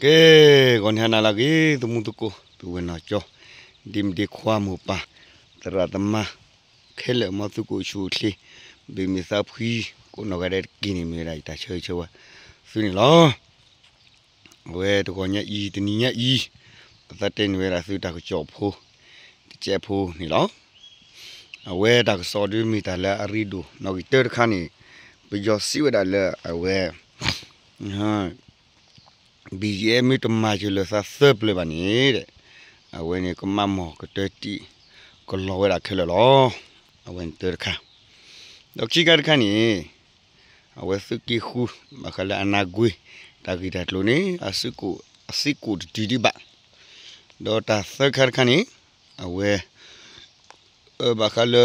ကဲ, ဂီၤနံၤဟါနၤလၢအဂ့ၤ သမူသကိး သုဝဲနီၢ်ကၠီ, ဒ့မုၣ်ဒ့ခွါမိၢ်ပၢ် သရၣ်သမါ ခဲလၢာ် မ်သုကအိၣ်ဆူၣ်အိၣ်ချ့ ဘၣ်မုာ်သးဖှံ ကိးနီၢ်ဂၤဒဲးတက့ၢ်န့ၣ် မ့ၢ်ဝဲဒၣ်ယတၢ်ဆၢဂ့ၤဆၢဝါသုန့ၣ်လီၤ. အဝဲတဂီၤညါအံၤ တနံၤညါအံၤ ပသးတဲန့ၢ်ဝဲဒၣ်သုတၢ်ကစီၣ်ဖိ တကဲးဖိန့ၣ်လီၤ. အဝဲတၢ်ကစီၣ်ဒုးမ့ၢ်တၢ်လၢအရ့ဒိၣ်နီၣ်ဂံၢ်တၢတခါန့ၣ် ပယီၤစံးဝဲဒၣ်လၢအဝဲ ဘံၣ်ယဲမ့ၢ်တမၤစၢၤလၢၤသးသၢပျၢၤဘၣ်န့ၣ် အဝဲန့ၣ်ကမၣ်မီၢ်ကတၢၢ်တံၢ် ကလီၤဝဲဒၣ်ခဲလၢာ်လီၤ. အဝဲန့ၣ်တၢတခါ, ဒီးခံခါတခါန့ၣ် အဝဲသုးက့ဃု ဘၣ်ဃးလၢအနါကွ့ တၢ်ဂ့ၢ်တၢ်ကျိၤန့ၣ် အစ့ၢ်ကီးတတုၤဒံးဘၣ်. ဒီးတၢ်သၢခါတခါန့ၣ် အဝဲ ဘၣ်ဃးလၢ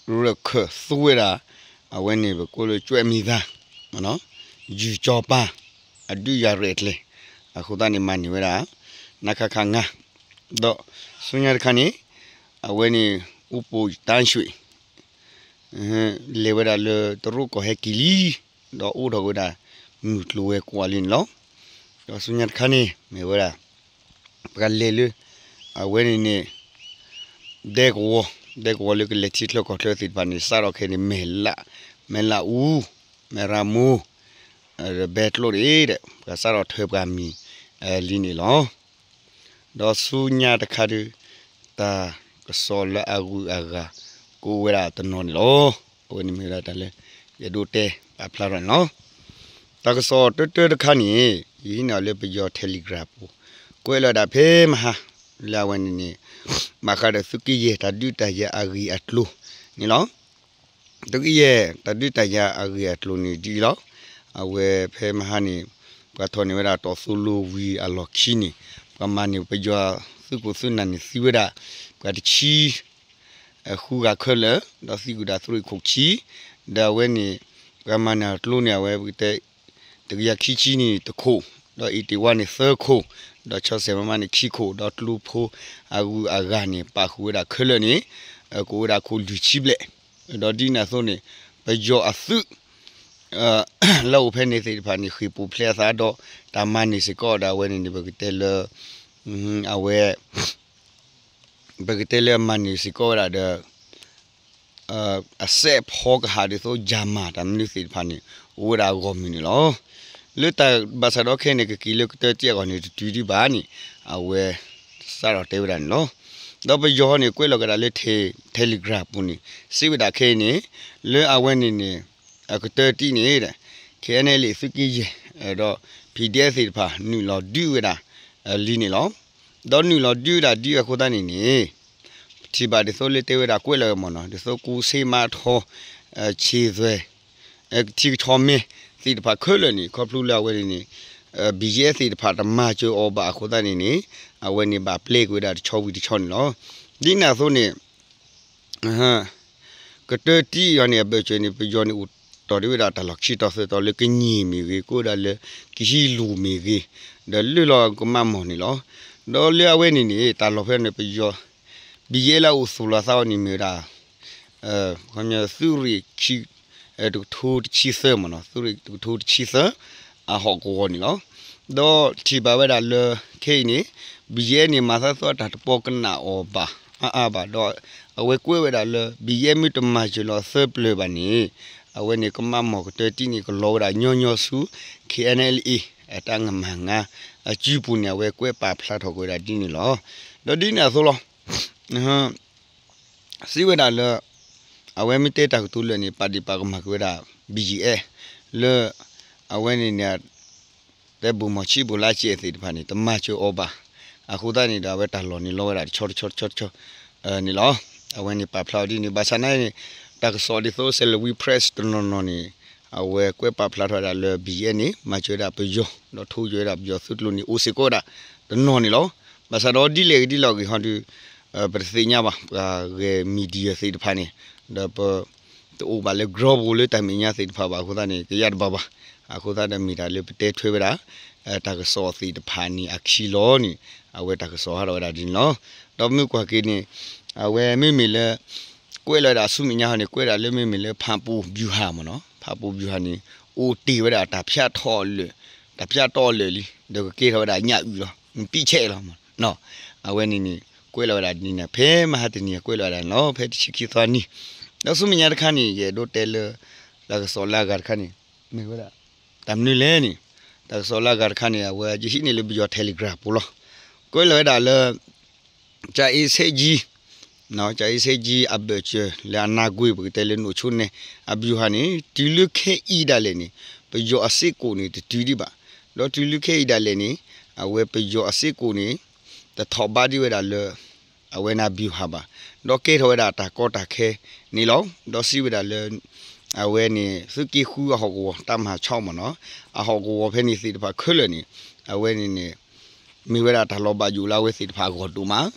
ရၢၢ်ခၢၣ်သူဝဲဒၣ် အဝဲန့ၣ်ပကိးလၢ ကၠွဲးမံၤသၣ် ယူၢ်ကၠီၤပၤ အဒုးယၤရဲၣ်ကျဲၤ အဃိသတးန့ၣ် မၤန့ၢ်ဝဲဒၣ် နခခ ငါး, ဒီးဆူညါတခါန့ၣ် အဝဲန့ၣ် အိၣ်ပိာ်တၢ်ဆှံ လဲၤဝဲဒၣ်လၢတရူးကီၢ်ဟဲက့ၤလံ, ဒီးအိၣ်ထီၣ်ဝဲဒၣ် မုၢ်ကျိၤဝဲၤကွာ်လံန့ၣ်လီၤ. ဒီးဆူညါတခါန့ၣ် မ့ၢ်ဝဲဒၣ် ပကလဲၤလၢ အဝဲန့ၣ်န့ၣ် ဒဲကဝီၤ, ဒဲကဝီၤလၢကလဲၤထံချၢကီၢ်ချၢသ့ၣ်တဖၣ်န့ၣ် စးထီၣ်ခဲအံၤန့ၣ် မဲၢ်လး, မဲၢ်လးအူ, မဲၢ်ရမိ ဒီးဘဲကျိးန့ၣ်ဒီး ပှၤစးထီၣ်ထၢပှၤမံၤလံန့ၣ်လီၤ. ဒီးဆူညါတခါဒုး တၢ်ကစီၣ်လၢအဂုၤအဂၤ ကအိၣ်ဝဲဒၣ်တနီၤန့ၣ်လီၤ. အဝဲန့ၣ်မ့ၢ်ဝဲဒၣ်တၢ်လၢ ယအဲၣ်ဒိးတဲပာ်ဖျါထီၣ်န့ၣ်လီၤ. တၢ်ကစီၣ်တၢတၢတခါန့ၣ် ယဟံးန့ၢ်အီၤလၢပယီၤ Telegram ပူၤ ကွဲးလီၤဒၣ်ဖဲမဟါ လၢအဝဲန့ၣ်န့ၣ် ဘၣ်ဃးဒီးသုးက့ယဲၢ်တၢ်ဒုးတၢ်ယၤအဂ့ၢ်အကျိၤန့ၣ်လီၤ. သုးက့ယဲၢ်တၢ်ဒုးတၢ်ယၤအဂ့ၢ်အကျိၤန့ၣ်ဒ်အံၤလီၤ. အဝဲဖဲမဟါန့ၣ် ပှၤထီၣ်န့ၢ်ဝဲဒၣ်တီၢ်သိလိဝံၤအလီၢ်ခံန့ၣ် ပှၤမၤန့ၢ်ပယီၤသုးခိၣ်သုးနၢ်န့ၣ် သံဝဲဒၣ် ပှၤတဆံ ဃုဂၤခဲလၢာ် ဒီးသံကွံာ်ဒၣ်သုးရ့ၣ်ခိၣ်ဆံ, ဒီးအဝဲန့ၣ် ပှၤမၤန့ၢ်အကျိၤန့ၣ် အဝဲပကတဲ တကယၤခံဆံန့ၣ်တခိၣ်, ဒီး eighty-one န့ၣ်သၢခိၣ်, ဒီး seven မမ န့ၣ်ခံခိၣ်, ဒီးကျိဖိအဂုၤအဂၤန့ၣ် ပာ်ဃုာ်ဝဲဒၣ်ခဲလၢာ်န့ၣ် ကအိၣ်ဝဲဒၣ်ခိၣ်လွံၢ်ဆံဘျဲၣ်, ဒီးဒ်န့ၣ်အသိးန့ၣ် ပယီၤအသုး လၢအအိၣ်ဖဲန့ၣ်သ့ၣ်တဖၣ်န့ၣ် ဃ့ၢ်ပူၤဖျဲးအသးဒီး တၢ်မၤန့ၢ်စ့ၢ်ကီးဒီးအဝဲန့ၣ်န့ၣ် ပကတဲလၢ အဝဲ ပကတဲလၢအမၤန့ၢ်စ့ၢ်ကီးဝဲဒၣ်ဒီး အစဲးဖီကဟၣ်ဒ်သိး Jammer တၢ်မနုၤသ့ၣ်တဖၣ်န့ၣ် အိၣ်ဝဲဒၣ်အဂီၢ်မုၢ်န့ၣ်လီၤ. လၢတၢ်ဘၣ်ဆၣ်ဒီးခဲအံၤန့ၣ် ကက့ၤလၢကတၢၢ်တံၢ်အဂီၢ်န့ၣ် တတုၤဒံးဘၣ်န့ၣ် အဝဲ စးထီၣ်တဲဝဲဒၣ်န့ၣ်လီၤ. ဒီးပယီၤန့ၣ် ကွဲးလီၤကဒါလၢ Telegram ပူၤန့ၣ် စံးဝဲဒၣ်ခဲအံၤန့ၣ် လၢအဝဲန့ၣ်န့ၣ် အကတၢၢ်တံၢ်န့ၣ် KNLA သုးက့ယဲၢ် ဒီး PDF သ့ၣ်တဖၣ် နုာ်လီၤဒုးဝဲဒၣ်လံန့ၣ်လီၤ. ဒီးနုာ်လီၤဒုးဝဲဒၣ်ဒ်အဃိသတးန့ၣ်န့ၣ် ပထံၣ်ဘၣ်ဒ်သိးလၢတဲဝဲဒၣ်ကွဲးလီၤဝဲမ့ၢ်နီၤ ဒ်သိးကူစ့မးထီ ဆံးသွဲၣ် ကထံကထီမ့ၢ်သ့ၣ်တဖၣ်ခဲလၢာ်န့ၣ် ခီဖျိလၢအဝဲန့ၣ်န့ၣ် BGF သ့ၣ်တဖၣ်တမၤစၢၤအီၤဘၣ်အဃိသတးန့ၣ်န့ၣ် အဝဲန့ၣ်ဘၣ်ပျဲက့ၤဝဲဒၣ်တဆီဝံၤတဆီန့ၣ်လီၤ. ဒ်န့ၣ်အသိးန့ၣ် ကတၢၢ်တံၢ်အံၤန့ၣ် အဘၢၣ်စၢၤန့ၣ် ပယီၤန့ၣ်အိၣ်တီၢ်ဒံးဝဲဒၣ်တၢ်လီၢ်ခံတီၤသၢတီၤလၢကညီမ့ၢ်ဂ့ၤ ကအိၣ်ဒၣ်လၢကဟံးလူၤမ့ၢ်ဂ့ၤ ဒီးလၢလီၤကမၣ်မီၢ်န့ၣ်လီၤ. ဒီးလၢအဝဲန့ၣ်န့ၣ် တၢ်လီၢ်ဖဲန့ၣ် ပယီၤ BGF လၢအအိၣ်သူၣ်လီၤသးအီၤန့ၣ်မ့ၢ်ဝဲဒၣ် သုးရ့ၣ်ခံ တကထိတဆံသၢမ့ၢ်နီၤ သုးရ့ၣ်တကထိတဆံသၢ အဟီၣ်ကဝီၤန့ၣ်လီၤ. ဒီးထံၣ်ဘၣ်ဝဲဒၣ်လၢခဲအံၤန့ၣ် BGF န့ၣ် မၤသးသီအတၢ်တပီကနၣ်အီၤဘၣ်အါအါဘၣ်ဒီး အဝဲကွဲးဝဲဒၣ်လၢ BGF မ့ၢ်တမၤစၢၤလီၤသၢပျၢၤဘၣ်န့ၣ် အဝဲန့ၣ်ကမၣ်မီၢ်ကတၢၢ်တံၢ်န့ၣ် ကလီၤဝဲဒၣ်ညီညီဆူ KNLA အတၢ်မၤငါအစုပူၤန့ၣ် အဝဲကွဲးပာ်ဖျါထီၣ်ကွံာ်ဝဲဒၣ်ဒ်န့ၣ်လီၤ. ဒီးဒ်န့ၣ်အသိးလီၤ စံးဝဲဒၣ်လၢ အဝဲမ့ၢ်တဲတၢ်ကတိၤလၢာ်န့ၣ် ပာ်ဒ့ၣ်ပာ်ကမၣ်က့ၤဝဲဒၣ် BGF လၢ အဝဲန့ၣ်န့ၣ် တဲဘုၣ်မီၤဆံးဘိၣ်လါစဲးသ့ၣ်တဖၣ်န့ၣ် တမၤစၢၤအီၤဘၣ်. အဃိသတးန့ၣ်ဒီး အဝဲတၢ်လီၢ်န့ၣ်လီၤဝဲဒၣ်တဆီတဆီတဆီတဆီ န့ၣ်လီၤ. အဝဲန့ၣ်ပာ်ဖျါအီၤဒ်န့ၣ် ဘၣ်ဆၣ်နာ်န့ၣ် တၢ်ကစီၣ်ဒ်သိး Salween Press တနီၤနီၤန့ၣ် အဝဲကွဲးပာ်ဖျါထီၣ်ဝဲဒၣ်လၢ BGF န့ၣ် မၤစၢၤဝဲဒၣ်ပယီၤ ဒီးထိးယွဲဒၣ်ပယီၤသုးကျိၤန့ၣ် အိၣ်စ့ၢ်ကီးဝဲဒၣ်တနီၤန့ၣ်လီၤ. ဘၣ်ဆၣ်ဒီးဒ်လဲၣ်ဂ့ၤဒ်လဲၣ်ဂ့ၤဟီဒုး ပတသ့ၣ်ညါဘၣ် ပှၤဂဲၤ media သ့ၣ်တဖၣ်န့ၣ် ဒီးပ တအိၣ်ဘၣ်လၢ ground ပူၤလၢတၢ်မဲာ်ညါသ့ၣ်တဖၣ်ဘၣ်အဃိသတးန့ၣ် ကယၢ်တဘၣ်ဘၣ်. အဃိသတးဒီးမ့ၢ်တၢ်လၢပတဲထွဲဝဲဒၣ် တၢ်ကစီၣ်သ့ၣ်တဖၣ်န့ၣ်အခံလီၤန့ၣ် အဝဲတၢ်ကစီၣ်ဟးထီၣ်ဝဲဒၣ်ဒ်န့ၣ်လီၤ. ဒီးမ့ၢ်ကွၢ်က့ၤန့ၣ် အဝဲမ့မ့ၢ်လၢ ကွဲးလီၤဝဲဒၣ်ဆူမဲာ်ညါဟီန့ၣ် ကွဲးဒၣ်လၢမ့မ့ၢ်လၢ ဖၣ်ပူၤဗျူဟာ မ့ၢ်နီၤ ဖၣ်ပူၤဗျူဟာ န့ၣ် အိၣ်တ့ၢ်ဝဲဒၣ်တၢ်ဖၠးထီၣ်အလၢာ်, တၢ်ဖၠးထီၣ်အလၢာ်လံ, ဒီးကကဲထီၣ်ဝဲဒၣ်ညၣ်အုၣ်လီၤ, ပံးဆဲးလီၤမးနီၤ. အဝဲန့ၣ်န့ၣ် ကွဲးလီၤဝဲဒၣ်ဒ်န့ၣ် ဖဲမဟါတနံၤ ကွဲးလီၤဝဲဒၣ်န့ၣ်လီၤ, ဖဲတဆံခံသီနံၤ. ဒီးဆူမဲာ်ညါတခါန့ၣ် ယအဲၣ်ဒိးတဲလၢ တၢ်ကစီၣ်လၢအဂၤတခါန့ၣ် မ့ၢ်ဝဲဒၣ် တၢ်မနုၤလဲၣ်န့ၣ်, တၢ်ကစီၣ်လၢအဂၤတခါန့ၣ် အဝဲယဟံးန့ၢ်လၢပယီၤ Telegram ပူၤလီၤ. ကွဲးလီၤဝဲဒၣ်လၢ ကၠၤအ့ဆဲးကၠံ ကၠၤအ့ဆဲးကၠံအဘၢၣ်စၢၤလၢအနါကွ့ ပကတဲလၢနိၣ်ဆိနဲ အဗျူဟာန့ၣ် တုၤလၢခဲအံၤဒၣ်လဲာ်န့ၣ် ပယီၤအစ့ၢ်ကီးန့ၣ် တတုၤဒံးဘၣ်. ဒီးတုၤလၢခဲအံၤဒၣ်လဲာ်န့ၣ် အဝဲပယီၤအစ့ၢ်ကီးန့ၣ် တထီၣ်ဘးဒံးဝဲဒၣ်လၢ အဝဲန့ၣ်အဗျူဟာဘၣ်. ဒီးကဲထီၣ်ဝဲဒၣ်တၢ်ကီတၢ်ခဲန့ၣ်လီၤ. ဒီးစံးဝဲဒၣ်လၢ အဝဲန့ၣ် သုးက့ဃုအဟီၣ်ကဝီၤ တပ်မဟာခြောက် မ့ၢ်နီၤ, အဟီၣ်ကဝီၤဖဲန့ၣ်သ့ၣ်တဖၣ်ခဲလၢာ်န့ၣ် အဝဲန့ၣ်န့ၣ် မ့ၢ်ဝဲဒၣ်တၢ်လီၤဘၣ်ယိၣ်လၢအဝဲသ့ၣ်တဖၣ်အဂီၢ်ဒိၣ်မး,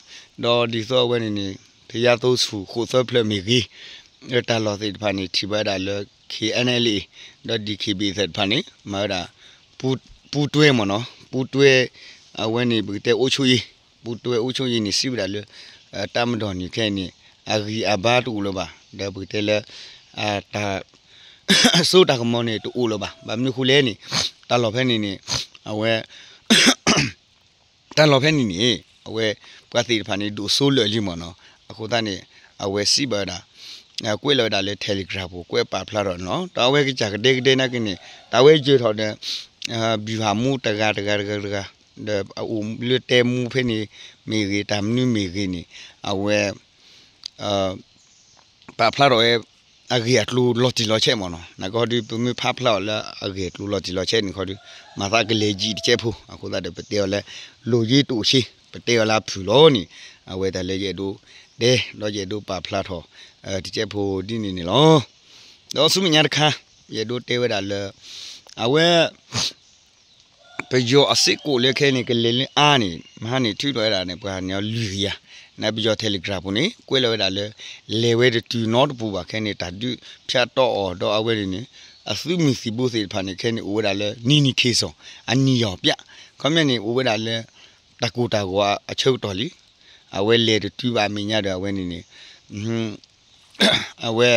ဒီးဒ်သိးအဝဲန့ၣ်န့ၣ် ဘုရားသုံးဆူၣ် ဃိးသၢဖျၢၣ်မ့ၢ်ဂ့ၤ, တၢ်လီၢ်သ့ၣ်တဖၣ်န့ၣ် ထံၣ်ဘၣ်ဝဲဒၣ်လၢ ခဲအံၤအ့လ်အ့ ဒီး ဒီး ခဲဘံၣ် သ့ၣ်တဖၣ်န့ၣ် မၤဝဲဒၣ် ပူတွဲ မ့ၢ်နီၤ, ပူတွဲ အဝဲန့ၣ် ပကတဲအိၣ်ဆိယ့, ပူတွဲအိၣ်ဆိယ့န့ၣ် စံးဝဲဒၣ်လၢ တပ်မတော်န့ၣ်ခဲအံၤန့ၣ် အဂံၢ်အဘါတအိၣ်လၢၤဘၣ်, ဒီးပကတဲလၢ တၢ် စိတၢ်ကမီၤန့ၣ် တအိၣ်လၢၤဘၣ်. ဘၣ်မနုၤဃိလဲၣ်န့ၣ် တၢ်လီၢ်ဖဲန့ၣ်န့ၣ် အဝဲ တၢ်လီၢ်ဖဲန့ၣ်န့ၣ် အဝဲ ပှၤသ့ၣ်တဖၣ်န့ၣ် ဒိၣ်စိလၢာ်လံ မ့ၢ်နီၤ. အဃိသတးန့ၣ် အဝဲစံးဘၣ်ဝဲဒၣ် ကွဲးလီၤဝဲဒၣ်လၢ Telegram ပူၤ ကွဲးပာ်ဖျါထီၣ်န့ၣ်လီၤ. ဒီးအဝဲကစၢ်ကဒဲကဒဲနာ်က့န့ၣ် တၢ်ဝဲယၢၤထီၣ်ဒီး ဗျူဟာမှူး တဂၤတဂၤတဂၤတဂၤ ဒီးအအိၣ်လၢတဲမူဖဲန့ၣ်မ့ၢ်ဂ့ၤ တၢ်မနုၤမ့ၢ်ဂ့ၤန့ၣ် အဝဲ ပာ်ဖျါထီၣ်ဝဲ အဂ့ၢ်အကျိၤလီၤတံၢ်လီၤဆဲး မ့ၢ်နီၤ. နာ်က့ဟီဒုး ပမ့ၢ်ဖးဖျါအီၤလၢအဂ့ၢ်အကျိၤလီၤတံၢ်လီၤဆဲးန့ၣ်ခီဒုး မၤသးကလဲၤယံာ်တကဲးဖိ. အဃိသတးဒီး ပတဲအီၤလၢ လိၣ်ယ့တအိၣ်ဆ့, ပတဲအီၤလၢအဖုၣ်လီၤန့ၣ် အဝဲတၢ်လၢယအဲၣ်ဒိးတဲ ဒီးယအဲၣ်ဒိးပာ်ဖျါထီၣ် တကဲးဖိဒ်န့ၣ်န့ၣ်လီၤ. ဒီးဆူမဲာ်ညါတခါ ယအဲၣ်ဒိးတဲဝဲဒၣ်လၢ အဝဲ ပယီၤအစ့ၢ်ကီးလၢခဲအံၤန့ၣ် ကလဲၤလၢအါန့ၣ် မဟါန့ၣ် ထုးထီၣ်ဝဲဒၣ်န့ၣ် ပှၤန့ၣ်လွံၢ်ကယၤ, န့ၣ်ပယီၤ Telegram ပူၤန့ၣ် ကွဲးလီၤဝဲဒၣ်လၢ လဲၤဝဲတတုၤနီတပူၤဘၣ် ခဲအံၤန့ၣ် တၢ်ဒုးဖၠးတီၢ်အီၤ ဒီးအဝဲန့ၣ်န့ၣ် အသုးမုၢ်သံၣ်ဘိသ့ၣ်တဖၣ်န့ၣ် ခဲအံၤန့ၣ် အိၣ်ဝဲဒၣ်လၢ နီၢ်နီၢ်ခ့စီၣ် အနံၣ်ယီၤပျၣ်, ခီပညီန့ၣ် အိၣ်ဝဲဒၣ်လၢ တၢ်ကိၢ်တၢ်ဂီၤအဆၢကတီၢ်လံ. အဝဲလဲၤတတုၤဘၣ်အမဲာ်ညါဒီး အဝဲန့ၣ်န့ၣ် အဝဲ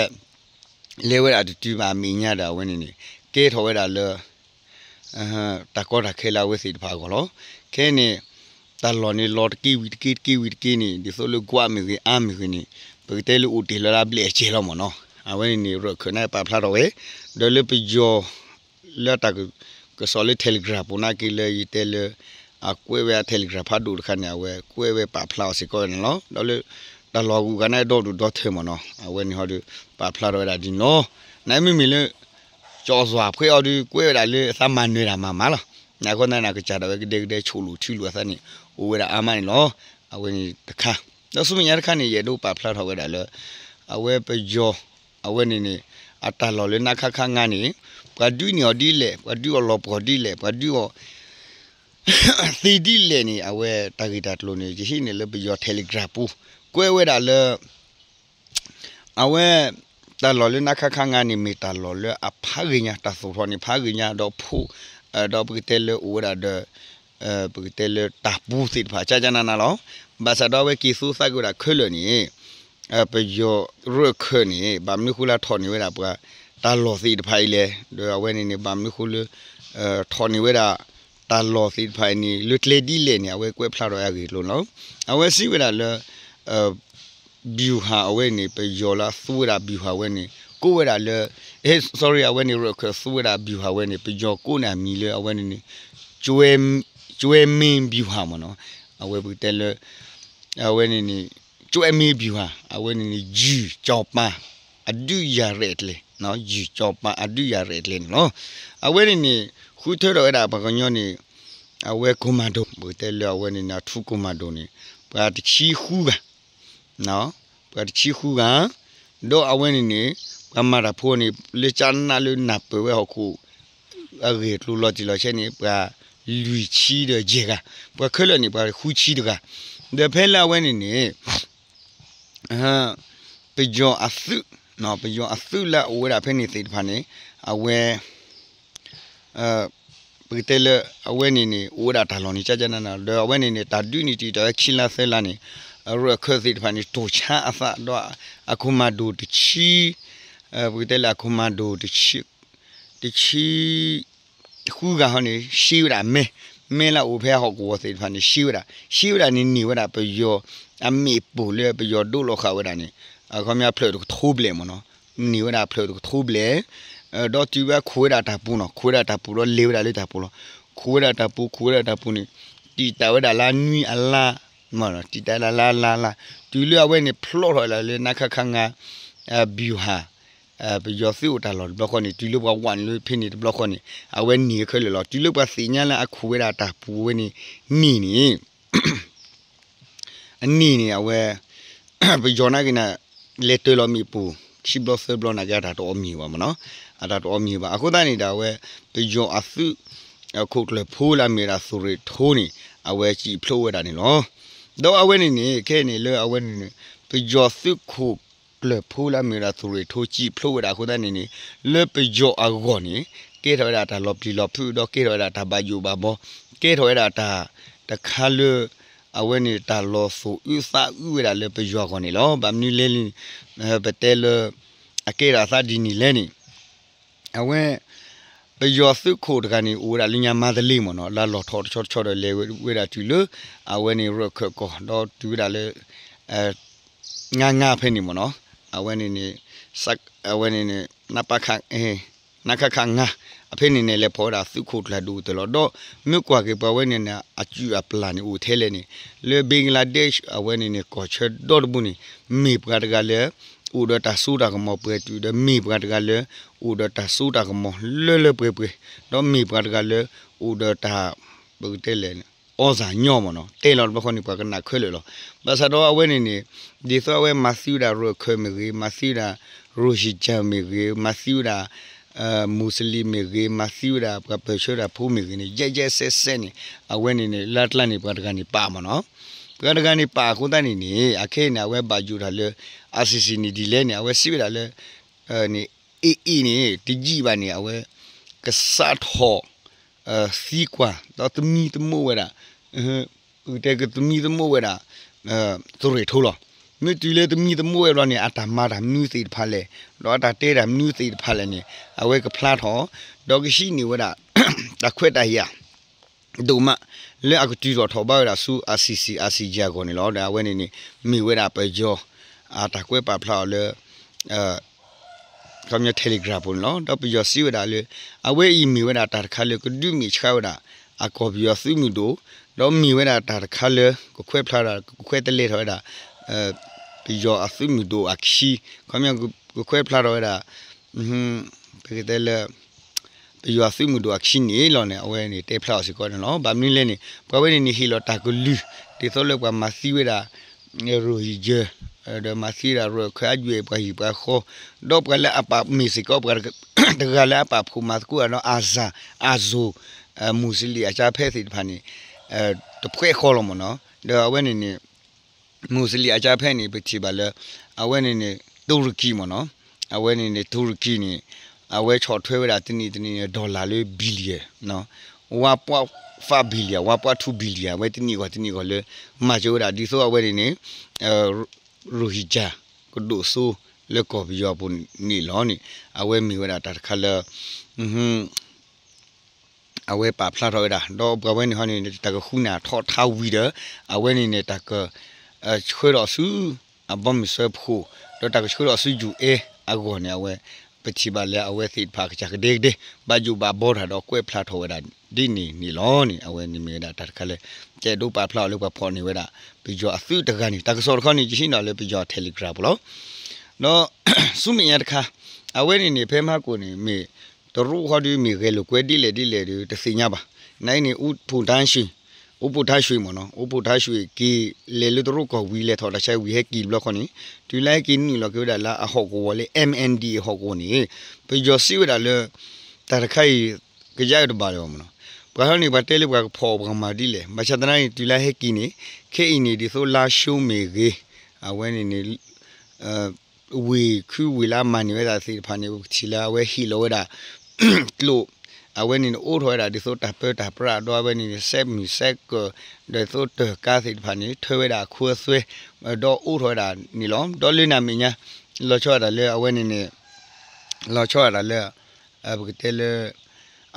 လဲၤဝဲဒၣ်တတုၤဘၣ်အမဲာ်ညါဒီး အဝဲန့ၣ်န့ၣ် ကဲထီၣ်ဝဲဒၣ်လၢ တၢ်ကီတၢ်ခဲလၢအဝဲသ့ၣ်တဖၣ်အဂီၢ်လီၤ. ခဲအံၤန့ၣ် တၢ်လီၢ်န့ၣ်လီၤတက့ၢ်ဝံၤတက့ၢ် တက့ၢ်ဝံၤတက့ၢ်န့ၣ် ဒ်သိးလၢကွးမ့ၢ်ဂ့ၤ အါမ့ၢ်ဂ့ၤန့ၣ် ပကတဲလၢအိၣ်တ့ၢ်လၢလၢအဘျဲၣ်အစဲၤလီၤ မ့ၢ်နီၤ. အဝဲန့ၣ်န့ၣ် ရၢၢ်ခၢၣ်န့ၣ် ပာ်ဖျါထီၣ်ဝဲ ဒီးလၢပယီၤ လၢတၢ်ကစီၣ်လၢ Telegram ပူၤနာ်က့လၢယတဲလၢ အကွဲးဝဲအ Telegram ဖးဒိၣ်တခါန့ၣ် အဝဲကွဲးဝဲပာ်ဖျါအီၤစ့ၢ်ကီးန့ၣ်လီၤ. ဒီးလၢ တၢ်လီၢ်အဂုၤအဂၤန့ၣ် ဒီဒူၣ်ဒီထၢမ့ၢ်နီၤ အဝဲန့ၣ်ဟီဒီး ပာ်ဖျါထီၣ်ဝဲဒၣ်ဒ်န့ၣ်လီၤ. နမ့မ့ၢ်လၢ ကၠီၣ်သွၣ်ဖှဲးအီၤဒီး ကွဲးဝဲဒၣ်လၢအသးမၤနၢၤတၢ်မၤမးလီၤ. အဃိသတးန့ၣ် ကစၢ်ဒၣ်ဝဲကဒဲကဒဲ ဆိၣ်လိာ်ထုးလိာ်အသးန့ၣ် အိၣ်ဝဲဒၣ်အါမးန့ၣ်လီၤ. အဝဲန့ၣ်တခါ ဒီးဆူမဲာ်ညါတခါန့ၣ် ယအဲၣ်ဒိးပာ်ဖျါထီၣ်ဝဲဒၣ်လၢ အဝဲပယီၤ အဝဲန့ၣ်န့ၣ် အတၢ်လီၢ်လၢနါခါခါငါန့ၣ် ပှၤဒုးန့ၢ်အီၤဒ်လဲၣ် ပှၤဒုးအီၤလီၤပှီၢ်ဒ်လဲၣ် ပှၤဒုးအီၤ သ့ဒ်လဲၣ်န့ၣ် အဝဲတၢ်ဂ့ၢ်တၢ်ကျိၤန့ၣ် ယဟံးန့ၢ်လၢပယီၤ Telegram ပူၤ ကွဲးဝဲဒၣ်လၢ အဝဲ တၢ်လီၢ်လၢနါခါခါငါန့ၣ် မ့ၢ်တၢ်လီၢ်လၢအဖးဂ့ၤညါ တၢ်သိၣ်ထီၣ်န့ၣ် ဖးဂ့ၤညါ ဒီးဖိ ဒီးပကတဲလၢအိၣ်ဝဲဒၣ်ဒီး ပကတဲလၢတၢ်ပူၤသ့ၣ်တဖၣ် ကၠၢ်ကၠၢ်နးနးလီၤ. ဘၣ်ဆၣ်ဒီးအဝဲက့ၤသူသးက့ၤဝဲဒၣ်ခဲလၢာ်န့ၣ် ပယီၤရၢၢ်ခၢၣ်န့ၣ် ဘၣ်မနုၤဃိလၢထီၣ်န့ၢ်ဝဲဒၣ်ပှၤတၢ်လီၢ်သ့ၣ်တဖၣ်အံၤလဲၣ်, ဒီးအဝဲန့ၣ်န့ၣ် ဘၣ်မနုၤဃိလၢ ထီၣ်န့ၢ်ဝဲဒၣ် တၢ်လီၢ်သ့ၣ်တဖၣ်အံၤန့ၣ် လၢကျဲဒ်လဲၣ်န့ၣ် အဝဲကွဲးဖျါထီၣ်အဂ့ၢ်အကျိၤန့ၣ်လီၤ. အဝဲစံးဝဲဒၣ်လၢ ဗျူဟာ အဝဲန့ၣ် ပယီၤလၢအသူဝဲဒၣ် ဗျူဟာ အဝဲန့ၣ် ကိးဝဲဒၣ်လၢ sorry အဝဲန့ၣ် ရၢၢ်ခၢၣ်သူဝဲဒၣ် ဗျူဟာ အဝဲန့ၣ် ပယီၤကိးန့ၢ်အမံၤလၢအဝဲန့ၣ်န့ၣ် ကၠွဲမ့ၢ်ဗျူဟာ မ့ၢ်နီၤ. အဝဲပကတဲလၢ အဝဲန့ၣ်န့ၣ် ကၠွဲမ့ၢ်ဗျူဟာ အဝဲန့ၣ်န့ၣ် ယုၢ်ကၠီၤပၤ အဒုးယၤရဲၣ်ကျဲၤ ယုၢ်ကၠီၤပၤ အဒုးယၤရဲၣ်ကျဲၤန့ၣ်လီၤ. အဝဲန့ၣ်န့ၣ် ဃုထၢထီၣ်ဝဲဒၣ်ပှၤကညီန့ၣ် အဝဲ commando ပကတဲလၢအဝဲန့ၣ်န့ၣ် အထူး commando န့ၣ် ပှၤတဆံဃုဂၤ ပှၤတဆံဃုဂၤ ဒီးအဝဲန့ၣ်န့ၣ် ပှၤမၤတၢ်ဖိန့ၣ် လၢကၠၢ်နးလၢနၢ်ပၢၢ်ဝဲဟီၣ်ခိၣ် အဂ့ၢ်အကျိၤလီၤတံၢ်လီၤဆဲးန့ၣ် ပှၤလွံၢ်ဆံဒီးယဲၢ်ဂၤ, ပှၤခဲလၢာ်န့ၣ် ပှၤဃုဆံတဂၤ, ဒီးဖဲလၢအဝဲန့ၣ်န့ၣ် ပယီၤအသုး, ပယီၤအသုးလၢအအိၣ်ဝဲဒၣ်ဖဲန့ၣ်သ့ၣ်တဖၣ်န့ၣ် အဝဲ ပကတဲလၢ အဝဲန့ၣ်န့ၣ် အိၣ်ဝဲဒၣ်တၢ်လီၢ်န့ၣ် ကၠၢ်ကၠၢ်နးနး ဒီးအဝဲန့ၣ်န့ၣ် တၢ်ဒုးန့ၣ်တံာ်တာ်ဝဲခံလါသၢလါန့ၣ် ရၢၢ်ခၢၣ်သ့ၣ်တဖၣ်န့ၣ် တိၢ်ဆါအသးဒီး အ commando တဆံ ပကတဲလၢအ commando တဆံ တဆံ ဃုဂၤဟီန့ၣ် ရှဲဝဲဒၣ်အမဲ, မဲလၢအအိၣ်ဖဲအဟီၣ်ကဝီၤသ့ၣ်တဖၣ်န့ၣ် ရှဲဝဲဒၣ်, ရှဲဝဲဒၣ်န့ၣ်န့ၢ်ဝဲဒၣ်ပယီၤ အမ့ၣ်ပိၢ်လၢပယီၤဒိးလီၤဃာ်ဝဲဒၣ်န့ၣ် အခီပညီဖျၢၣ်တကထိဘျဲၣ်မ့ၢ်နီၤ, န့ၢ်ဝဲဒၣ်ဖျၢၣ်တကထိဘျဲၣ်, ဒီးတုၤဝဲခိးဝဲဒၣ်တၢ်ပူၤနီၤ, ခိးဝဲဒၣ်တၢ်ပူၤဒီးလဲၤဝဲဒၣ်လၢတၢ်ပူၤလီၤ, ခိးဝဲဒၣ်တၢ်ပူၤ ခိးဝဲဒၣ်တၢ်ပူၤန့ၣ် တံာ်တာ်ဝဲဒၣ်လၢနွံအလါ တံာ်တာ်ဝဲဒၣ်လၢအလါလါ, တုၤလၢအဝဲန့ၣ်ဖျီထီၣ်ဝဲဒၣ်လၢ နခခ ငါး ဗျူဟာ ပယီၤသုးအိၣ်တၢ်လီၢ်တဘျီဃီန့ၣ် တုၤလၢပှၤဝးနုာ်လၢဖဲန့ၣ်တဘျီဃီန့ၣ် အဝဲန့ၢ်ခဲလၢာ်လီၤ. တုၤလၢပှၤသ့ၣ်ညါလၢအခိးဝဲဒၣ်တၢ်ပူၤဝဲန့ၣ်န့ၢ်န့ၣ် အန့ၢ်န့ၣ် အဝဲ ပယီၤနာ်က့န့ၣ် လဲၤတၢၤလီၤမ့ၣ်ပိၢ် ခံဘျီသၢဘျီနာ်က့ အတၢ်တအီၣ်မ့ၢ်ဘၣ်မ့ၢ်နီၤ, အတၢ်တအီၣ်မ့ၢ်ဘၣ်. အဃိသတးန့ၣ်ဒီး အဝဲ ပယီၤအသုး ခိၣ်ကျၢၢ်ဖိလၢအမ့ၢ်ဝဲဒၣ်သုးရ့ၣ်ထိန့ၣ် အဝဲစံၣ်ဖျိးဝဲဒၣ်န့ၣ်လီၤ. ဒီးအဝဲန့ၣ်န့ၣ် ခဲအံၤန့ၣ်လၢအဝဲန့ၣ်န့ၣ် ပယီၤသုးခိၣ်ကျၢၢ်ဖိလၢအမ့ၢ်ဝဲဒၣ်သုးရ့ၣ်ထိစံၣ်ဖျိးဝဲဒၣ်အဃိသတးန့ၣ်န့ၣ် လၢပယီၤအဂီၢ်န့ၣ် ကဲထီၣ်ဝဲဒၣ်တၢ်လီၤပျံၤလီၤဖုး ဒီးကဲထီၣ်ဝဲဒၣ်တၢ်ဘၣ်ယိၣ်ဘၣ်ဘီ, ကဲထီၣ်ဝဲဒၣ်တၢ်တခါလၢ အဝဲန့ၣ်တၢ်လီၤသူၣ်အုးသးအုးဝဲဒၣ်လၢပယီၤအဂီၢ်န့ၣ်လီၤ. ဘၣ်မနုၤလဲၣ်န့ၣ် ပတဲလၢ အကဲထီၣ်အသးဒ်န့ၣ်လဲၣ်န့ၣ် အဝဲ ပယီၤသုးခိၣ်တဂၤန့ၣ် အိၣ်ဝဲဒၣ်လၢညါမါတလ့မ့ၢ်နီၤ, လၢလီၤထီၣ်တဆီတဆီဒီးလဲၤဝဲဒၣ်တုၤလၢ အဝဲန့ၣ်ရၢၢ်ခၢၣ်ကီၢ် ဒီးတုၤဝဲဒၣ်လၢ ငါးငါးဖဲန့ၣ်မ့ၢ်နီၤ, အဝဲန့ၣ်န့ၣ် အဝဲန့ၣ်န့ၣ် နပခ နခခ ငါး အဖဲန့ၣ်န့ၣ် လဲၤဖီၣ်ဝဲဒၣ်သုးခိၣ်ကျၢၢ်ဒိၣ်ကတၢၢ်လီၤ. ဒီးမ့ၢ်ကွၢ်က့ၤပှၤဝဲန့ၣ်န့ၣ် အစုၣ်အပျၢ်န့ၣ်အိၣ်ထဲလဲၣ်န့ၣ် လၢ Bangladesh အဝဲန့ၣ်န့ၣ် ကီၢ်ဆၢဒီတဘိန့ၣ် မ့ၢ်ပှၤတဂၤလၢ အိၣ်ဒီးတၢ်စိတၢ်ကမီၤပှဲၤတုာ်ဒီး မ့ၢ်ပှၤတဂၤလၢ အိၣ်ဒီးတၢ်စိတၢ်ကမီၤလၢလၢပှဲၤပှဲၤ, ဒီးမ့ၢ်ပှၤတဂၤလၢ အိၣ်ဒီးတၢ် ပကတဲလဲၣ် အီစၢ်ညီမ့ၢ်နီၤ, တဲလီၤတဘျီဃီန့ၣ် ပှၤကနၣ်ခဲလၢာ်လီၤ. ဘၣ်ဆၣ်ဒီးအဝဲန့ၣ်န့ၣ် ဒ်သိးအဝဲမၤသံဝဲဒၣ်ရၢၢ်ခၢၣ်မ့ၢ်ဂ့ၤ, မၤသံဝဲဒၣ် Rohingya မ့ၢ်ဂ့ၤ, မၤသံဝဲဒၣ် မူးစလ့ၣ်မ့ၢ်ဂ့ၤ, မၤသံဝဲဒၣ်ပှၤပၢၢ်ဆၢတၢ်ဖိမ့ၢ်ဂ့ၤန့ၣ် ယဲၢ်ယဲၢ်စဲးစဲးန့ၣ် အဝဲန့ၣ်န့ၣ် လၢတလါန့ၣ် ပှၤတဂၤန့ၣ်ပာ်မ့ၢ်နီၤ, ပှၤတဂၤန့ၣ်ပာ်အဃိသတးန့ၣ်န့ၣ် အခဲအံၤန့ၣ် အဝဲဘၣ်ယိၣ်တၢ်လၢ ICC န့ၣ်ဒ်လဲၣ်န့ၣ် အဝဲစံးဝဲဒၣ်လၢ န့ၣ် AA န့ၣ် တယံာ်ဘၣ်န့ၣ် အဝဲ ကစးထီၣ် သံကွၢ် ဒီးသမံသမိးဝဲဒၣ် ပကတဲကသမံသမိးဝဲဒၣ် သုးရ့ၣ်ထိလီၤ. မ့ၢ်တုၤလၢသမံသမိးဝဲဘျီန့ၣ် အတၢ်မၤတၢ်မနုၤသ့ၣ်တဖၣ်လဲၣ်, ဒီးအတၢ်တဲတၢ်မနုၤသ့ၣ်တဖၣ်လဲၣ်န့ၣ် အဝဲကဖျါထီၣ် ဒီးကဟံးန့ၢ်ဝဲဒၣ် တၢ်ခွဲးတၢ်ယာ် ဒိၣ်မး လၢအကတုၤထီၣ်ထီၣ်ဘၣ်ဝဲဒၣ်ဆူ ICC ICJ အဂီၢ်န့ၣ်လီၤ. ဒီးအဝဲန့ၣ်န့ၣ် မ့ၢ်ဝဲဒၣ်ပယီၤ အတၢ်ကွဲးပာ်ဖျါအီၤလၢ ခီပညီ Telegram ပူၤန့ၣ်လီၤ. ဒီးပယီၤစံးဝဲဒၣ်လၢ အဝဲအံၤမ့ၢ်ဝဲဒၣ်တၢ်တခါလၢကဒုးမဲာ်ဆှးဝဲဒၣ် အကီၢ်ပယီၤသုးမုၢ်ဒိၣ်, ဒီးမ့ၢ်ဝဲဒၣ်တၢ်တခါလၢ ကခွဲးဖျါထီၣ် ကခွဲးတလဲထီၣ်ဝဲဒၣ် ပယီၤအသုးမုၢ်ဒိၣ်အခံ, ခီပညီ ကခွဲးဖျါထီၣ်ဝဲဒၣ် ပကတဲလၢ ပယီၤသုးမုၢ်ဒိၣ်အခံန့ၣ်လီၤန့ၣ် အဝဲန့ၣ်တဲဖျါအီၤစ့ၢ်ကီးန့ၣ်လီၤ. ဘၣ်မနုၤလဲၣ်န့ၣ် ပှၤဝဲန့ၣ်န့ၣ် ဟ့ၣ်လီၤတၢ်ကလုၢ် ဒ်သိးလၢပှၤမၤသံဝဲဒၣ် Rohingya ဒီးမၤသံဝဲဒၣ်ရၢၢ်ခၢၣ်အယွဲၢ်ပှၤဟံၣ်ပှၤဃီ, ဒီးပှၤလၢအပာ်မ့ၢ်စ့ၢ်ကီး ပှၤတဂၤလၢအပာ်ဖှိၣ်မၤသကိးဒီး အၤစၢ် အၤစိၤ မူးစလ့ၣ်အကၢ်ဖဲသ့ၣ်တဖၣ်န့ၣ် တဖှဲးဃီလီၤမ့ၢ်နီၤ. ဒီးအဝဲန့ၣ်န့ၣ် မူးစလ့ၣ်အကၢ်ဖဲန့ၣ် ပထံၣ်ဘၣ်လၢ အဝဲန့ၣ်န့ၣ် တူရကီမ့ၢ်နီၤ, အဝဲန့ၣ်န့ၣ် တူရကီန့ၣ် အဝဲဆီၣ်ထွဲဝဲဒၣ်တနံၣ်တနံၣ်န့ၣ် dollar လၢ billion, one point five billion, one point two billion အဝဲတနံၣ်ဂီၢ်တနံၣ်ဂီၢ်လၢ မၤစၢၤဝဲဒၣ် ဒ်သိးအဝဲန့ၣ်န့ၣ် Rohingya ကဒိၣ်စိလၢကီၢ်ပယီၤပူၤန့ၣ်လီၤန့ၣ် အဝဲမ့ၢ်ဝဲဒၣ်တၢ်တခါလၢ အဝဲပာ်ဖျါထီၣ်ဝဲဒၣ် ဒီးပှၤဝဲန့ၣ်ဟီန့ၣ် တၢ်ကဃုနၢ်ထီၣ်ထါဝံၤဒီး အဝဲန့ၣ်န့ၣ် တၢ်က ဆှၢထီၣ်ဆူ အဘီမုၢ်စၢဖှိၣ် ဒီးတၢ်ကဆှၢထီၣ်ဆူ ယူၣ်အဲ အဂီၢ်န့ၣ် အဝဲ ပထံၣ်ဘၣ်လၢအဝဲသ့ၣ်တဖၣ်ကစၢ်ကဒဲကဒဲ ဘၣ်ယိၣ်ဘၣ်ဘီတၢ်ဒီးကွဲးဖျါထီၣ်ဝဲဒၣ်ဒ်န့ၣ်န့ၣ်လီၤန့ၣ် အဝဲန့ၣ်မ့ၢ်ဝဲဒၣ်တၢ်တခါလၢ ကဲဒိးပာ်ဖျါအီၤလၢပှၤဖီၣ်န့ၢ်ဝဲဒၣ် ပယီၤအသုးတဂၤန့ၣ် တၢ်ကစီၣ်တခီန့ၣ် ယဟံးန့ၢ်လၢပယီၤ Telegram ပူၤလီၤ. ဒီး ဆူမဲာ်ညါတခါ အဝဲန့ၣ်န့ၣ် ဖဲမဟါကိၣ်န့ၣ် မ့ၢ်တရူးဃီဒီး မ့ၢ်ဂဲၤလိာ်ကွဲဒ်လဲၣ်ဒ်လဲၣ်ဒီး တသ့ၣ်ညါဘၣ်. နအံၤန့ၣ် ဦးဖူထန်းရွှေ, ဦးဖူထန်းရွှေ မ့ၢ်နီၤ, ဦးဖူထန်းရွှေ က့ၤလဲၤလၢတရူးကီၢ်ဝံၤ လဲၤထီၣ်တၢ်ဆါဝံၤ ဟဲက့ၤတဘျီဃီန့ၣ် တုၤလၢဟဲက့ၤနုာ်လီၤက့ၤဝဲဒၣ်လၢအဟီၣ်ကဝီၤလၢ MNDAA ဟီၣ်ကဝီၤန့ၣ် ပယီၤစံးဝဲဒၣ်လၢ တၢ်တခါအံၤ ကယါအၢတဘၣ်လၢၤဘၣ်မ့ၢ်နီၤ. ပှၤဟီန့ၣ် ပှၤတဲလၢပှၤကဖီၣ်ပှၤမၤဒ်လဲၣ် ဘၣ်ဆၣ်သနာ်က့ တုၤလၢဟဲက့ၤန့ၣ် ခဲအံၤန့ၣ် ဒ်သိးလါၡိမ့ၢ်ဂ့ၤ အဝဲန့ၣ်န့ၣ် ဝ့ၢ်ခုဝ့ၢ်လၢအမၤန့ၢ်ဝဲဒၣ်သ့ၣ်တဖၣ်န့ၣ် ပထံၣ်လၢအဝဲဟ့ၣ်လီၤဝဲဒၣ် ကျိာ် အဝဲန့ၣ်န့ၣ် အိးထီၣ်ဝဲဒၣ်ဒ်သိးတၢ်ပၢတၢ်ပြး ဒီးအဝဲန့ၣ်န့ၣ် စဲးမုၢ်စဲးကၢၢ် ဒီးဒ်သိးတၢ်ကါသ့ၣ်တဖၣ်န့ၣ် ထၢဝဲဒၣ်အခိအသွဲ ဒီးအိးထီၣ်ဝဲဒၣ်န့ၣ်လီၤ. ဒီးလၢနၤမဲာ်ညါ လီၤဆီဒၣ်တၢ်လၢအဝဲန့ၣ်န့ၣ် လီၤဆီဒၣ်တၢ်လၢ ပကတဲလၢ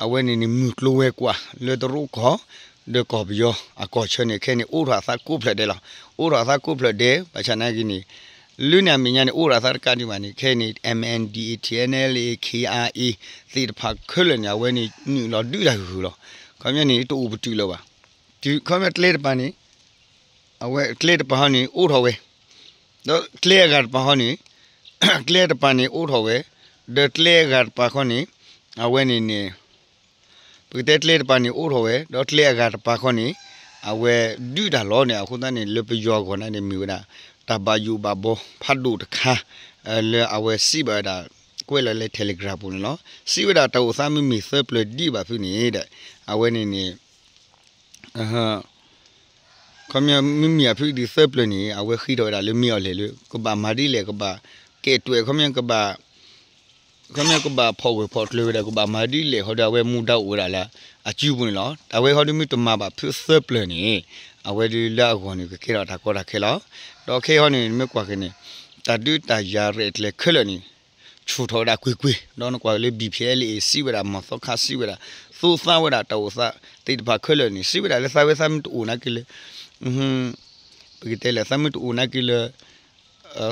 အဝဲန့ၣ်န့ၣ် မုၢ်ကျိၤဝဲၤကွာ်လၢတရူးကီၢ် ဒီးကီၢ်ပယီၤအကီၢ်ဆၢန့ၣ် ခဲအံၤန့ၣ် အိးထီၣ်အသးကိးဖျၢၣ်ဒဲးလီၤ. အိးထီၣ်အသးကိးဖျၢၣ်ဒဲး ဘၣ်ဆၣ်နာ်က့န့ၣ် လၢန့ၣ်အမဲာ်ညါန့ၣ် အိးထီၣ်အသးတကးဒံးဘၣ်န့ၣ် ခဲအံၤန့ၣ် M N D A, T N L A, K I A သ့ၣ်တဖၣ်ခဲလၢာ်န့ၣ် အဝဲန့ၣ်နုာ်လီၤဒုးတၢ်ဂုၤဂုၤလီၤ. ခီပညီန့ၣ် တအိၣ်ပတုာ်လၢၤဘၣ်. တုၤခီပညီကျဲတပၤန့ၣ် အဝဲကျဲတပၤဟီန့ၣ် အိးထီၣ်ဝဲ, ဒီးကျဲအဂၤတပၤဟီန့ၣ် ကျဲတပၤန့ၣ်အိးထီၣ်ဝဲ, ဒီးကျဲအဂၤတပၤခီန့ၣ် အဝဲန့ၣ်န့ၣ် ပကတဲကျဲတပၤန့ၣ်အိးထီၣ်ဝဲ ဒီးကျဲအဂၤတပၤခီန့ၣ် အဝဲဒုးတၢ်လီၤန့ၣ် အဃိသတးန့ၣ် လၢပယီၤအဂီၢ်န့ၣ် မ့ၢ်ဝဲဒၣ် တၢ်ဘၣ်ယိၣ်ဘၣ်ဘီဖးဒိၣ်တခါ လၢအဝဲစံးဘၣ်ဝဲဒၣ် ကွဲးလီၤလၢ Telegram ပူၤန့ၣ်လီၤ. စံးဝဲဒၣ်တၢ်အိၣ်သးမ့မ့ၢ်သၢပျၢၤဒံးဘၣ်ဖုန့ၣ်ဒီး အဝဲန့ၣ်န့ၣ် ခီပညီမ့မ့ၢ်အဖုဒံးသၢပျၢၤန့ၣ် အဝဲဃ့ထီၣ်ဝဲဒၣ်လၢမ့ၢ်အီၤလဲၣ်လၢ ကဘၣ်မၤဒ်လဲၣ် ကဘၣ်ကဲးတွဲး ခီပညီကဘၣ် ခီပညီကဘၣ်ဖီၣ်ဂၢၢ်ဖီၣ်ကျၢၤဝဲဒၣ် ကဘၣ်မၤဒ်လဲၣ် ဃီဒီးအဝဲမူဒါအိၣ်ဝဲဒၣ်လၢအစုပူၤန့ၣ်လီၤ. အဝဲဃီဒီးမ့ၢ်တမၤဘၣ်ဖုသၢပျၢၤန့ၣ် အဝဲဒုးလၢအဂီၢ်န့ၣ် ကကဲထီၣ်တၢ်ကီတၢ်ခဲလီၤ. ဒီးခဲအံၤဟီန့ၣ် နမ့ၢ်ကွၢ်က့ၤန့ၣ် တၢ်ဒုးတၢ်ယၤရဲၣ်ကျဲၤခဲလၢာ်န့ၣ် ဆူၣ်ထီၣ်ဝဲဒၣ်ကွ့ၢ်ကွ့ၢ် ဒီးနကွၢ်က့ၤလၢ B P L A စံးဝဲဒၣ် မီၢ်သီခါစံးဝဲဒၣ် သိသးဝဲဒၣ်တၢ်အိၣ်သးသ့ၣ်တဖၣ်ခဲလၢာ်န့ၣ် စံးဝဲဒၣ်လၢသးဝဲသးမ့ၢ်တအိၣ်နာ်က့လၢ ပကတဲလၢသးမ့ၢ်တအိၣ်နာ်က့လၢ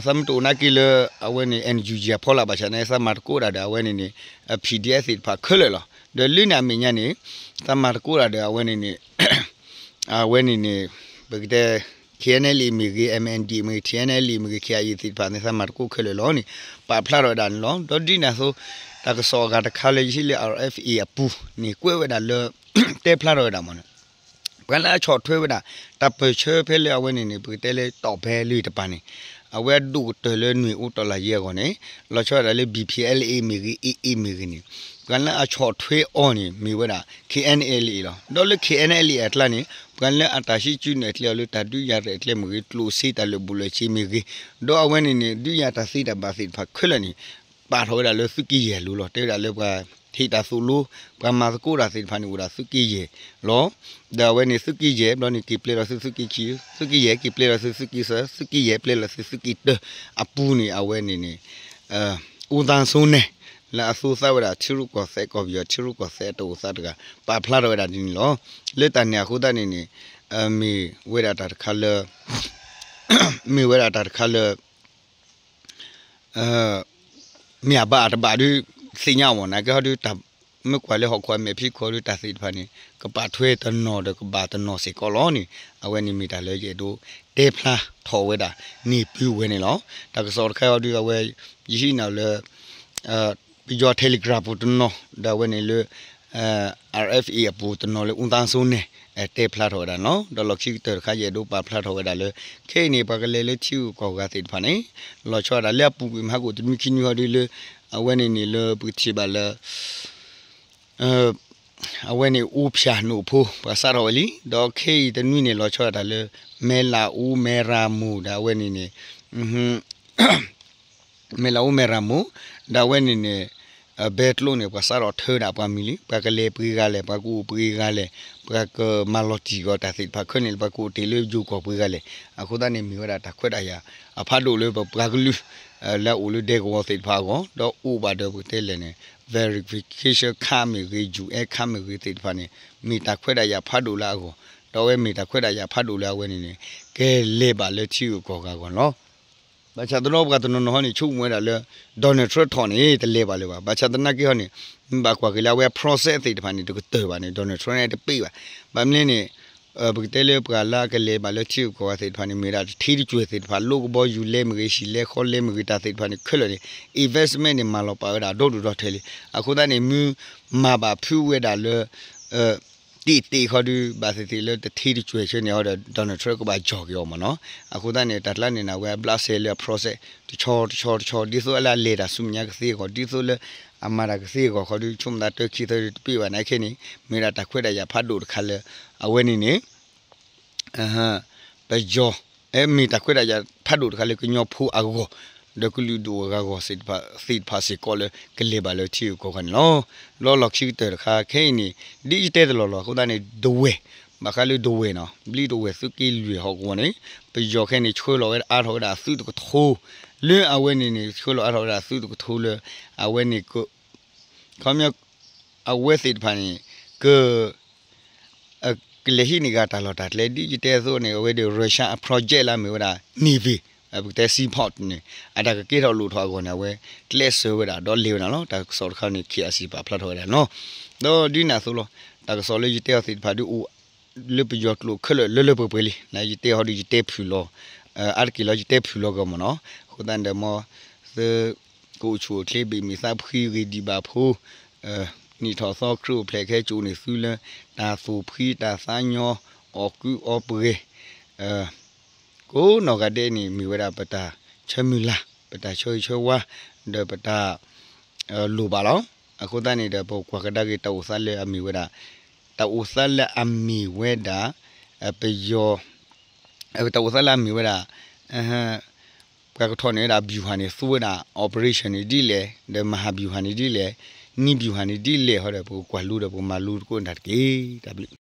သးမ့ၢ်တအိၣ်နာ်က့လၢ အဝဲန့ၣ် N U G အဖီလာ်ဘၣ်ဆၣ်န့ၣ် သးမၤသကိးတၢ်ဒီးအဝဲန့ၣ်န့ၣ် P D F သ့ၣ်တဖၣ်ခဲလၢာ်လီၤ. ဒီးလၢန့ၣ်အမဲာ်ညါန့ၣ် သးမၤသကိးတၢ်ဒီးအဝဲန့ၣ်န့ၣ် အဝဲန့ၣ်န့ၣ် ပကတဲ K N L A မ့ၢ်ဂ့ၤ M N D မ့ၢ်ဂ့ၤ T N L A မ့ၢ်ဂ့ၤ K I A သ့ၣ်တဖၣ်န့ၣ် သးမၤသကိးခဲလၢာ်လီၤန့ၣ် ပာ်ဖျါထီၣ်ဝဲဒၣ်န့ၣ်လီၤ. ဒီးဒ်န့ၣ်အသိး တၢ်ကစီၣ်အဂၤတခါလၢယဟံးလၢ R F A အပူၤန့ၣ် ကွဲးဝဲဒၣ်လၢ တဲဖျါထီၣ်ဝဲဒၣ်မ့ၢ်န့ၣ် ပှၤလၢအဆီၣ်ထွဲဝဲဒၣ် တၢ်ပၢၢ်ဆၢဖဲလၢအဝဲန့ၣ်န့ၣ် ပကတဲလၢတီၢ်ဖဲလွံၢ်တပၤန့ၣ် အဝဲအဒိၣ်ကတၢၢ်လၢနွံၣ်အိၣ်တီၢ်လၢယဲၢ်အဂီၢ်န့ၣ် လီၤဆီဒၣ်တၢ်လၢ B P L A မ့ၢ်ဂ့ၤ A A မ့ၢ်ဂ့ၤန့ၣ် ပှၤလၢအဆီၣ်ထွဲအီၤန့ၣ် မ့ၢ်ဝဲဒၣ် K N L A လီၤ. ဒီးလၢ K N L A အကျါန့ၣ် ပှၤလၢအတၢ်ဟံးစုနဲၣ်ကျဲအီၤလၢတၢ်ဒုးယၤရဲၣ်ကျဲမ့ၢ်ဂ့ၤ ကျိၣ်စ့တၢ်လၢာ်ဘူၣ်လၢာ်စ့မ့ၢ်ဂ့ၤ ဒီးအဝဲန့ၣ်န့ၣ် ဒုးယၤတၢ်သ့တၢ်ဘၣ်သ့ၣ်တဖၣ်ခဲလၢာ်န့ၣ် ပာ်ထီၣ်ဝဲဒၣ်လၢသုးက့ယဲၢ်လိၤလီၤ. တဲဝဲဒၣ်လၢပှၤဟ့ၣ်တၢ်သိၣ်လိ ပှၤမၤသကိးတၢ်သ့ၣ်တဖၣ်န့ၣ် အိၣ်ဒၣ်သုးက့ယဲၢ်လီၤ. ဒီးအဝဲန့ၣ်သုးက့ယဲၢ်ဘျီန့ၣ် က့ၤပျဲလီၤသုးသုးက့ခံ, သုးက့ယဲၢ်က့ၤပျဲလီၤသုးသုးက့သၢ, သုးက့ယဲၢ်ပျဲလီၤသုးသုးက့တၢ အပူၤန့ၣ် အဝဲန့ၣ်န့ၣ် ဦးသန်းစိုးန့ၣ် လၢအသိသးဝဲဒၣ်ထံရူၢ်ကီၢ်သဲး ကီၢ်ပယီၤထံရူၢ်ကီၢ်သဲးအတၢ်အိၣ်သးတဂၤ ပာ်ဖျါထီၣ်ဝဲဒၣ်ဒ်န့ၣ်လီၤ. လၢတၢ်န့ၣ်အဃိသတးန့ၣ်န့ၣ် မ့ၢ်ဝဲဒၣ်တၢ်တခါလၢ မ့ၢ်ဝဲဒၣ်တၢ်တခါလၢ မ့ၢ်အဘၣ်အတဘၣ်ဒုးသ့ၣ်ညါအီၤမ့ၢ် နာ်က့ဟီဒုး မ့ၢ်ကွၢ်လၢဟီၣ်ခိၣ်အမဲာ်ဖံးခိၣ်ဒုး တၢ်သ့ၣ်တဖၣ်န့ၣ် ကပာ်ထွဲတနီၤဒီးကဘၣ်တနီၤစ့ၢ်ကီးလီၤန့ၣ် အဝဲန့ၣ်မ့ၢ်တၢ်လၢယအဲၣ်ဒိးတဲဖျါထီၣ်ဝဲဒၣ်န့ၣ် ပုၢ်ဝဲန့ၣ်လီၤ. တၢ်ကစီၣ်တခါအံၤဒုး အဝဲ ယဟံးန့ၢ်လၢ ပယီၤ Telegram ပူၤတနီၤ ဒီးအဝဲန့ၣ်လၢ R F A အပူၤတနီၤလၢ ဦးသန်းစိုးန့ၣ် တဲဖျါထီၣ်ဝဲဒၣ်န့ၣ်လီၤ. ဒီးလီၢ်ခံကတၢၢ်တခါ ယအဲၣ်ဒိးပာ်ဖျါထီၣ်ဝဲဒၣ်လၢ ခဲအံၤန့ၣ် ပှၤကလဲၤလၢထံဂုၤကီၢ်ဂၤသ့ၣ်တဖၣ်န့ၣ် လီၤဆီဒၣ်တၢ်လၢအပူၤကွံာ်မဟါကအိၣ်တနွံခံနွံဟီဒုးလၢ အဝဲန့ၣ်န့ၣ်လၢပကထံၣ်ဘၣ်လၢ အဝဲန့ၣ် အိၣ်ဖၠၣ်နူၣ်ဖိ ပှၤစးထီၣ်ဝဲလံ ဒီးခဲအံၤတနွံန့ၣ် လီၤဆီဒၣ်တၢ်လၢ မဲၢ်လးအူမဲၢ်ရၤမူၣ် ဒီးအဝဲန့ၣ်န့ၣ် မဲၢ်လးအူမဲၢ်ရၤမူၣ် ဒီးအဝဲန့ၣ်န့ၣ် ဘဲကျိန့ၣ် ပှၤစးထီၣ်ထၢဒၣ်ပှၤမံၤလံ ပှၤကလဲၤပှဲၤဂၤလဲၣ် ပှၤကအိၣ်ပှဲၤဂၤလဲၣ် ပှၤကမၤလီၤတံၢ်အီၤတၢ်သ့ၣ်တဖၣ်ခဲန့ၣ် ပှၤကအိၣ်တ့ၢ်လၢယိၤကီၢ်ပှဲၤဂၤလဲၣ် အဃိသတးန့ၣ် မ့ၢ်ဝဲဒၣ်တၢ်ခွဲးတၢ်ယာ်အဖးဒိၣ်လၢပပှၤကလုာ် လၢအအိၣ်လၢဒဲကဝီၤသ့ၣ်တဖၣ်အဂီၢ် ဒီးအိၣ်ဘၣ်ဒီးပကတဲလဲၣ်န့ၣ် verification card မ့ၢ်ဂ့ၤ ယူၣ်အဲၣ် card မ့ၢ်ဂ့ၤသ့ၣ်တဖၣ်န့ၣ် မ့ၢ်တၢ်ခွဲးတၢ်ယာ်ဖးဒိၣ်လၢအဂီၢ် ဒီးအဝဲမ့ၢ်တၢ်ခွဲးတၢ်ယာ်ဖးဒိၣ်လၢအဝဲန့ၣ်န့ၣ် ကလဲၤဘၣ်လၢထံဂုၤကီၢ်ဂၤအဂီၢ်န့ၣ်လီၤ. ဘၣ်ဆၣ်သနာ်က့ပှၤတနီၤနီၤဟီန့ၣ် ဆိကမိၣ်ဝဲဒၣ်လၢ Donald Trump ထီၣ်န့ၣ် တလဲၤဘၣ်လၢၤဘၣ်. ဘၣ်ဆၣ်သနာ်က့ဟီန့ၣ် မ့ၢ်ဘၣ်ကွၢ်က့ၤလၢအဝဲအ process သ့ၣ်တဖၣ်န့ၣ် တကတၢၢ်ဘၣ်န့ၣ် Donald Trump န့ၣ်တပ့ၢ်ဘၣ်. ဘၣ်မနုၤလဲၣ်န့ၣ် ပကတဲလၢပှၤလၢအကလဲၤဘၣ်လၢထံဂုၤကီၢ်ဂၤသ့ၣ်တဖၣ်န့ၣ် မ့ၢ်ဝဲဒၣ်တထံတကွဲၢ်သ့ၣ်တဖၣ် လိကဘီယူၤလဲမ့ၢ်ဂ့ၤ ဟံၣ်လဲဃီလဲမ့ၢ်ဂ့ၤ တၢ်သ့ၣ်တဖၣ်န့ၣ်ခဲလၢာ်န့ၣ် investment န့ၣ် မၤလီၤပာ်ဝဲဒၣ်ဒီဒူၣ်ဒီထၢလံ. အဃိသတးန့ၣ် မ့ၢ်မၤဘၣ်ဖုးဝဲဒၣ်လၢ တ့ၢ်တ့ၢ်ဃီဒုး ဘၣ်သ့ၣ်သ့ၣ်လၢတထံတကွဲၢ်ဆၢန့ၣ်ဟီဒီး Donald Trump ကဘၣ်ကၠီၣ်က့ၤအီၤမ့ၢ်နီၤ. အဃိသတးန့ၣ် တၢ်ကျါန့ၣ်န့ၣ် အဝဲအဘျးစဲလၢအ process တဆီတဆီတဆီ ဒ်သိးလၢအလဲၤတၢ်ဆူမဲာ်ညါကသ့အဂီၢ် ဒ်သိးလၢအမၤတၢ်ကသ့အဂီၢ်ဃီဒုး ဆိကမိၣ်သးတၢခံသၢဒုးတပ့ၢ်ဘၣ်နာ်က့န့ၣ် မ့ၢ်ဝဲဒၣ်တၢ်ခွဲးတၢ်ယာ်ဖးဒိၣ်တခါလၢ အဝဲန့ၣ်န့ၣ် ပယီၤ မ့ၢ်တၢ်ခွဲးတၢ်ယာ်ဖးဒိၣ်တခါလၢကညီဖိအဂီၢ် ဒီးကလုာ်ဒူၣ်အဂၤအဂီၢ်သ့ၣ်တဖၣ်စ့ၢ်ကီးလၢကလဲၤဘၣ်လၢထံဂုၤကီၢ်ဂၤန့ၣ်လီၤ. လီၢ်လီၢ်ခံကတၢၢ်တခါခဲအံၤန့ၣ် ဒ်ယတဲတလီၢ်လီၤ အဃိသတးန့ၣ် ဒဝဲၢ် ဘၣ်ဃးလၢဒဝဲၢ်နီၤ ဘျံးဒဝဲၢ်သုးက့လွံၢ်ဟီၣ်ကဝီၤန့ၣ် ပယီၤခဲအံၤန့ၣ် ဆှၢလီၤဝဲအါထီၣ်ဝဲဒၣ်အသုးတကထိ လၢအဝဲန့ၣ်န့ၣ် ဆှၢလီၤအါထီၣ်ဝဲဒၣ်အသုးတကထိလၢ အဝဲန့ၣ်က ခီပညီ အဝဲသ့ၣ်တဖၣ်န့ၣ် က ကလဲၤဟံးန့ၢ်ဂ့ၤတၢ်လီၢ်တၢ်ကျဲ ဒ်ယတဲအသိးန့ၣ် အဝဲဒီး Russia အ project လၢအမ့ၢ်ဝဲဒၣ် Navy ပကတဲ seaport န့ၣ် အတၢ်ကကဲထီၣ်လိၣ်ထီၣ်အဂီၢ်န့ၣ် အဝဲကျဲးစၢးဝဲဒၣ်ဒီးလဲၤဝဲဒၣ်လီၤ. တၢ်ကစီၣ်တခါန့ၣ် ခ့အစံးပာ်ဖျါထီၣ်ဝဲဒၣ်နီၤ. ဒီးဒ်န့ၣ်အသိးလီၤ. တၢ်ကစီၣ်လၢယတဲအီၤသ့ၣ်တဖၣ်ဒုးအိၣ် လၢပယီၤကျိာ်ခဲလၢာ်လၢလၢပှဲၤပှဲၤလံ. နယတဲဟီဒီးယတဲဖုၣ်လီၤ, အါတက့ၢ်လီၤ ယတဲဖုၣ်လီၤကီးမ့ၢ်နီၤ. အဃိသတးန့ၣ်ဒီး မ်သု ကအိၣ်ဆူၣ်အိၣ်ချ့ ဘ့ၣ်မံၤသးဖှံဂ့ၤဒံးဘၣ်ဖိ, နံၣ်ထီၣ်သီခရံာ်အိၣ်ဖျဲၣ်ခဲ ကအိၣ်န့ၢ်သုလၢ တၢ်သူၣ်ဖှံတၢ်သးညီ အီၣ်ကုအီပှဲၤ ကိးနီၢ်ဂၤဒဲးန့ၣ် မ့ၢ်ဝဲဒၣ်ပတၢ်ဆၢမုၢ်လၢ် ပတၢ်ဆၢဂ့ၤဆၢဝါ ဒီးပတၢ် လိၣ်ဘၣ်လီၤ. အဃိသတးန့ၣ်ဒီး ပကွၢ်ကဒါက့ၤ တၢ်အိၣ်သးလၢအမ့ၢ်ဝဲဒၣ် တၢ်အိၣ်သးလၢအမ့ၢ်ဝဲဒၣ် ပယီၤ တၢ်အိၣ်သးလၢအမ့ၢ်ဝဲဒၣ် ပှၤကထီၣ်န့ၢ်ဝဲဒၣ် ဗျူဟာ န့ၣ် သူဝဲဒၣ် operation န့ၣ်ဒ်လဲၣ်, ဒီး မဟာဗျူဟာ န့ၣ်ဒ်လဲၣ်, နည်းဗျူဟာ န့ၣ်ဒ်လဲၣ် ဟီဒီး ပကကွၢ်လူဒီး ပကမၤလူသကိးတၢ်တက့ၢ်. တၢ်ဘျုး